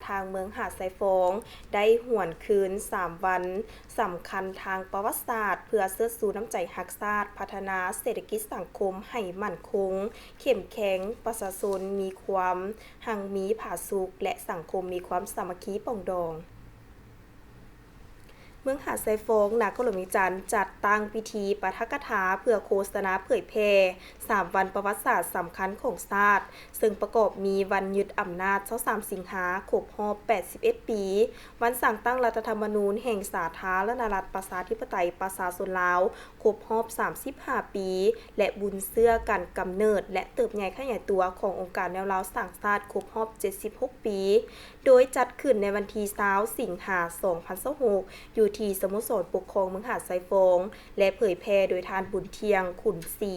ທາງເມືອງຫາດຊາຍຟອງ ໄດ້ຫວນຄືນສາມວັນສຳຄັນທາງປະຫວັດສາດ ເພື່ອເຊີດຊູນ້ຳໃຈຮັກຊາດ, ພັດທະນາເສດຖະກິດສັງຄົມໃຫ້ໝັ້ນຄົງ, ເຂັ້ມແຂງ, ປະຊາຊົນມີຄວາມຮັ່ງມີຜາສຸກ ແລະ ສັງຄົມມີຄວາມສາມັກຄີປອງດອງ. ເມືອງຫາດຊາຍຟອງ ນະຄອນຫຼວງວຽງຈັນ ຈັດຕັ້ງພິທີປາຖະກະຖາເພື່ອໂຄສະນາເຜີຍແຜ່ສາມວັນປະຫວັດສາດສຳຄັນຂອງຊາດ, ເຊິ່ງປະກອບມີວັນຍຶດອຳນາດຊາວສາມສິງຫາ ຄົບຮອບແປດສິບເອັດປີ, ວັນສ້າງຕັ້ງລັດຖະທຳມະນູນແຫ່ງສາທາລະນະລັດປະຊາທິປະໄຕປະຊາຊົນລາວ ຄົບຮອບສາມສິບຫ້າປີ ແລະ ບຸນເຊື້ອການກຳເນີດ ແລະ ເຕີບໃຫຍ່ຂະຫຍາຍຕົວຂອງອົງການແນວລາວສ້າງຊາດ ຄົບຮອບເຈັດສິບຫົກປີ. ໂດຍຈັດຂຶ້ນໃນວັນທີຊາວ ສິງຫາ ສອງພັນຊາວຫົກ ຢູ່ທີ່ສະໂມສອນປົກຄອງເມືອງຫາດຊາຍຟອງ ແລະ ເຜີຍແຜ່ໂດຍທ່ານ ບຸນທ່ຽງ ຂຸນສີ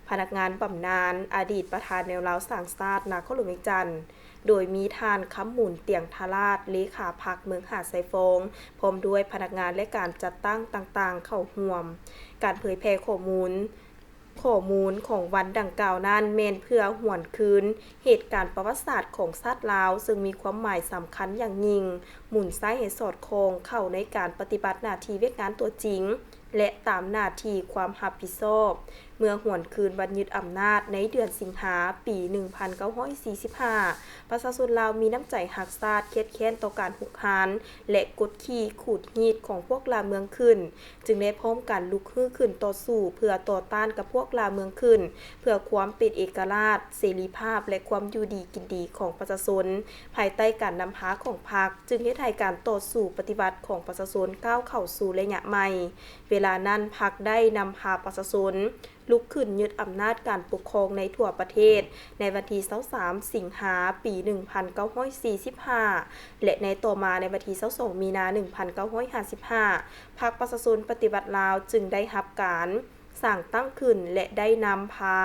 ພະນັກງານບຳນານ ອະດີດປະທານແນວລາວສ້າງຊາດ ນະຄອນຫຼວງວຽງຈັນ, ໂດຍມີທ່ານ ຄຳມູນ ຕຽງທະລາດ ເລຂາພັກເມືອງຫາດຊາຍຟອງ ພ້ອມດ້ວຍພະນັກງານ ແລະ ການຈັດຕັ້ງຕ່າງໆເຂົ້າຮ່ວມ. ການເຜີຍແຜ່ຂໍ້ມູນ ຂໍ້ມູນຂອງວັນດັ່ງກ່າວນັ້ນ ແມ່ນເພື່ອຫວນຄືນເຫດການປະຫວັດສາດຂອງຊາດລາວ, ເຊິ່ງມີຄວາມໝາຍສຳຄັນຢ່າງຍິ່ງ, ໝູນໃຊ້ໃຫ້ສອດຄ່ອງເຂົ້າໃນການປະຕິບັດໜ້າທີ່ວຽກງານຕົວຈິງ ແລະ ຕາມໜ້າທີ່ຄວາມຮັບຜິດຊອບ. ເມື່ອຫວນຄືນວັນຍຶດອຳນາດໃນເດືອນສິງຫາ ປີໜຶ່ງພັນເກົ້າຮ້ອຍສີ່ສິບຫ້າ ປະຊາຊົນລາວມີນ້ຳໃຈຮັກຊາດ, ຄຽດແຄ້ນຕໍ່ການຮຸກຮານ ແລະ ກົດຂີ່ຂູດຮີດຂອງພວກລ່າເມືອງຂຶ້ນ, ຈຶ່ງໄດ້ພ້ອມກັນລຸກຮືຂຶ້ນຕໍ່ສູ້ເພື່ອຕໍ່ຕ້ານກັບພວກລ່າເມືອງຂຶ້ນ, ເພື່ອຄວາມເປັນເອກະລາດ, ເສລີພາບ ແລະ ຄວາມຢູ່ດີກິນດີຂອງປະຊາຊົນ, ພາຍໃຕ້ການນຳພາຂອງພັກ, ຈຶ່ງເຮັດໃຫ້ການຕໍ່ສູ້ປະຕິວັດຂອງປະຊາຊົນກ້າວເຂົ້າສູ່ໄລຍະໃໝ່. ເວລານັ້ນ ພັກໄດ້ນຳພາປະຊາຊົນລຸກຂຶ້ນຍຶດອຳນາດການປົກຄອງໃນທົ່ວປະເທດ ໃນວັນທີຊາວສາມ ສິງຫາ ປີໜຶ່ງພັນເກົ້າຮ້ອຍສີ່ສິບຫ້າ ແລະ ໃນຕໍ່ມາໃນວັນທີຊາວສອງ ມີນາ ໜຶ່ງພັນເກົ້າຮ້ອຍຫ້າສິບຫ້າ ພັກປະຊາຊົນປະຕິວັດລາວຈຶ່ງໄດ້ຮັບການສ້າງຕັ້ງຂຶ້ນ ແລະ ໄດ້ນຳພາ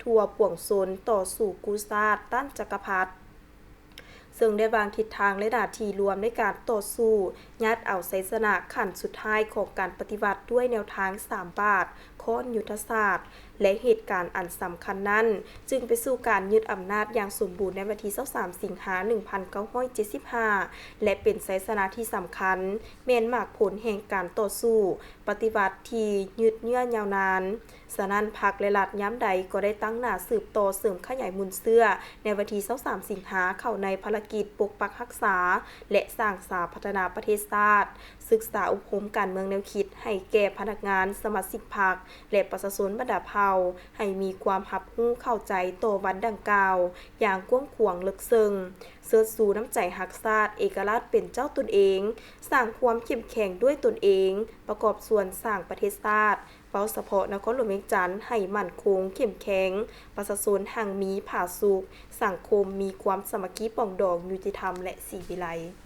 ທົ່ວປວງຊົນຕໍ່ສູ້ກູ້ຊາດຕ້ານຈັກກະພັດ, ເຊິ່ງໄດ້ວາງທິດທາງ ແລະ ໜ້າທີ່ລວມໃນການຕໍ່ສູ້ ຍາດເອົາໄຊຊະນະຂັ້ນສຸດທ້າຍຂອງການປະຕິວັດດ້ວຍແນວທາງສາມບາດ, ຄ້ອນຍຸດທະສາດ ແລະ ເຫດການອັນສຳຄັນນັ້ນ ຈຶ່ງໄປສູ່ການຍຶດອຳນາດຢ່າງສົມບູນໃນວັນທີຊາວສາມ ສິງຫາ ໜຶ່ງພັນເກົ້າຮ້ອຍເຈັດສິບຫ້າ ແລະ ເປັນໄຊຊະນະທີ່ສຳຄັນ, ແມ່ນໝາກຜົນແຫ່ງການຕໍ່ສູ້ປະຕິວັດທີ່ຍືດເຍື້ອຍາວນານ. ສະນັ້ນ ພັກ ແລະ ລັດຍາມໃດກໍໄດ້ຕັ້ງໜ້າສືບຕໍ່ເສີມຂະຫຍາຍມູນເຊື້ອໃນວັນທີຊາວສາມ ສິງຫາ ເຂົ້າໃນພາລະກິດປົກປັກຮັກສາ ແລະ ສ້າງສາພັດທະນາປະເທດຊາດ, ສຶກສາອົບຮົມການເມືອງແນວຄິດໃຫ້ແກ່ພະນັກງານ, ສະມາຊິກພັກ ແລະ ປະຊາຊົນບັນດາເຜົ່າ ໃຫ້ມີຄວາມຮັບຮູ້ເຂົ້າໃຈຕໍ່ວັນດັ່ງກ່າວຢ່າງກວ້າງຂວາງເລິກເຊິ່ງ, ເຊີດຊູນ້ຳໃຈຮັກຊາດ, ເອກະລາດເປັນເຈົ້າຕົນເອງ, ສ້າງຄວາມເຂັ້ມແຂງດ້ວຍຕົນເອງ, ປະກອບສ່ວນສ້າງປະເທດຊາດ, ເວົ້າສະເພາະນະຄອນຫຼວງວຽງຈັນ ໃຫ້ໝັ້ນຄົງເຂັ້ມແຂງ, ປະຊາຊົນຮັ່ງມີຜາສຸກ, ສັງຄົມມີຄວາມສາມັກຄີປອງດອງ, ຍຸຕິທຳ ແລະ ສີວິໄລ.